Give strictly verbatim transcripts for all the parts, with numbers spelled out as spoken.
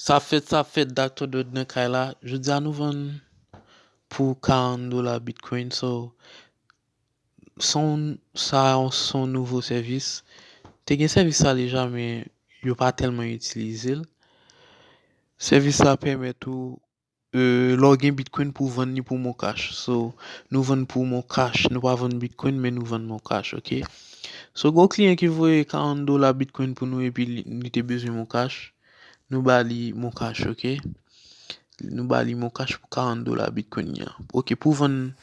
Sa fèt, sa fèt, Doctor Dread nan kay la. Jodi a nou vann pou karant dola Bitcoin. So, son, sa se yon nouvo sèvis. Te gen sèvis sa deja, men yo pa tèlman itilize l. Sèvis sa pèmèt ou, euh, lè w gen Bitcoin pou w vann li pou Moncash. So, nou vann pou Moncash. Nou pa vann Bitcoin, men nou vann Moncash, ok? So, gen yon kliyan ki voye karant dola Bitcoin pou nou epi li, li te bezwen Moncash. Nou ba li Moncash, ok? Nou ba li Moncash pou karant dola Bitcoin li an. Ok, pou vann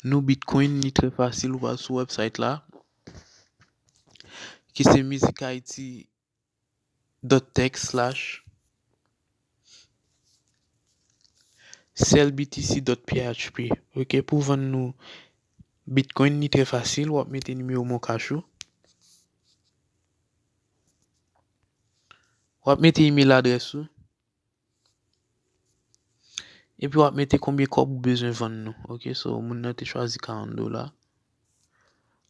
nou Bitcoin, li trè fasil. Ou al sou website la, ki se music I T dot tech slash sell B T C dot P H P. Ok, pou vann nou Bitcoin, li trè fasil. W ap mete nimewo Moncash ou. W ap mete email adrès ou. Epi w ap mete konbyen kòb ou bezwen vann nou. Ok, so moun nan te chwazi karant dola.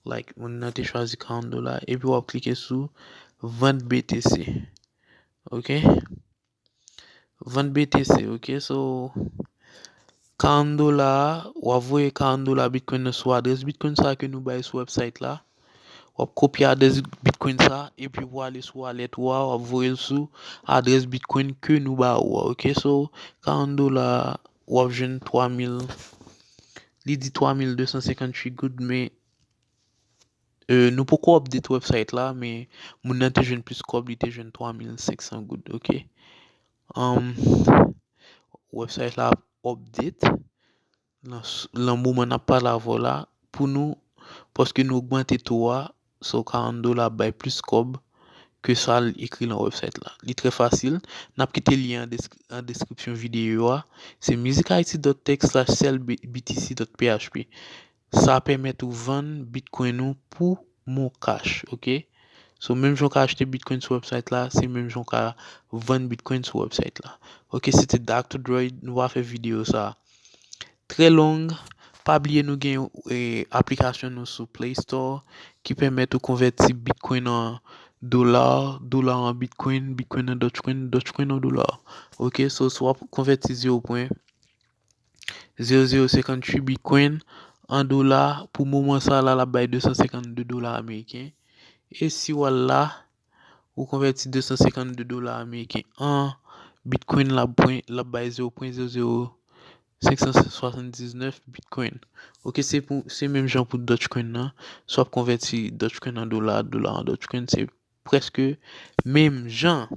Like, moun nan te chwazi karant dola. Epi w ap klike sou vente B T C. Ok? Vente B T C, ok? So, karant dola a, w ap voye karant dola Bitcoin nan sou adrès Bitcoin sa ke nou bay sou website la. W ap kopye adrès Bitcoin sa, epi w ale sou wallet ou a, w ap voye l sou adrès Bitcoin ke nou ba ou a, ok? So, karant dola, w ap jwenn twa mil, li di twa mil de san senkanntuit goud, men, euh, nou poko update website la, men moun nan te jwenn plis kòb, li te jwenn twa mil senk san goud, ok? Um, website la ap update nan, s- nan moman n ap pale avè w la pou nou, paske nou ogmante to a, so karant dola ap bay plis kòb ke sa l ekri nan website la. Li trè fasil. N ap kite lyen an desk- an deskripsyon videyo a. Se music I T dot tech slash sell B T C dot P H P. Sa pèmèt ou vann Bitcoin ou pou Moncash, ok? So, menm jan w ka achte Bitcoin sou website la, se menm jan w ka vann Bitcoin sou website la. Ok, se te Doctor Dread, nou pa fè videyo sa trè long. Pa bliye nou gen, eh, aplikasyon nou sou Play Store ki pèmèt ou konvèti Bitcoin an dola, dola an Bitcoin, Bitcoin an Dogecoin, Dogecoin an dola. Ok, so, si w ap konvèti zewo pwen zewo zewo senkanntuit Bitcoin an dola, pou moman sa la, l ap bay de san senkannde dola ameriken. E si w al la, ou konvèti de san senkannde dola ameriken an Bitcoin, l ap pwen, l ap bay zewo pwen zewo zewo senk san swasanndiznèf Bitcoin. Ok, se pou, se menm jan pou Dogecoin nan. Si w ap konvèti Dogecoin an dola, dola an Dogecoin, se prèske menm jan.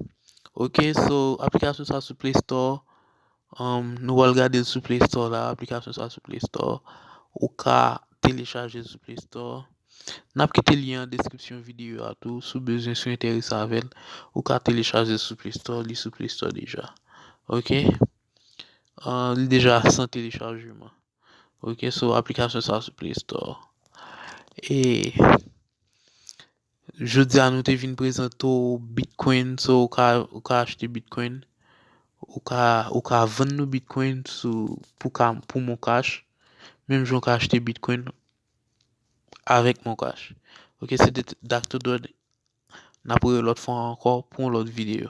Ok, so, aplikasyon sa sou Play Store. Um, nou pral gade l sou Play Store la, aplikasyon sa sou Play Store. Ou ka telechaje l sou Play Store. N ap kite lyen an deskripsyon videyo a tou. Si w bezwen, si w enterese avè l, ou ka telechaje l sou Play Store, li sou Play Store deja. Ok? Uh, li deja san telechajeman. Ok, so aplikasyon sa sou Play Store. E jodi a nou te vin prezante w Bitcoin, so ou ka, ou ka achte Bitcoin, ou ka, ou ka vann nou Bitcoin sou, pou ka, pou Moncash, menm jan ou ka achte Bitcoin avèk Moncash. Ok, se te Doctor Dread. N ap wè lòt fwa ankò pou yon lòt videyo.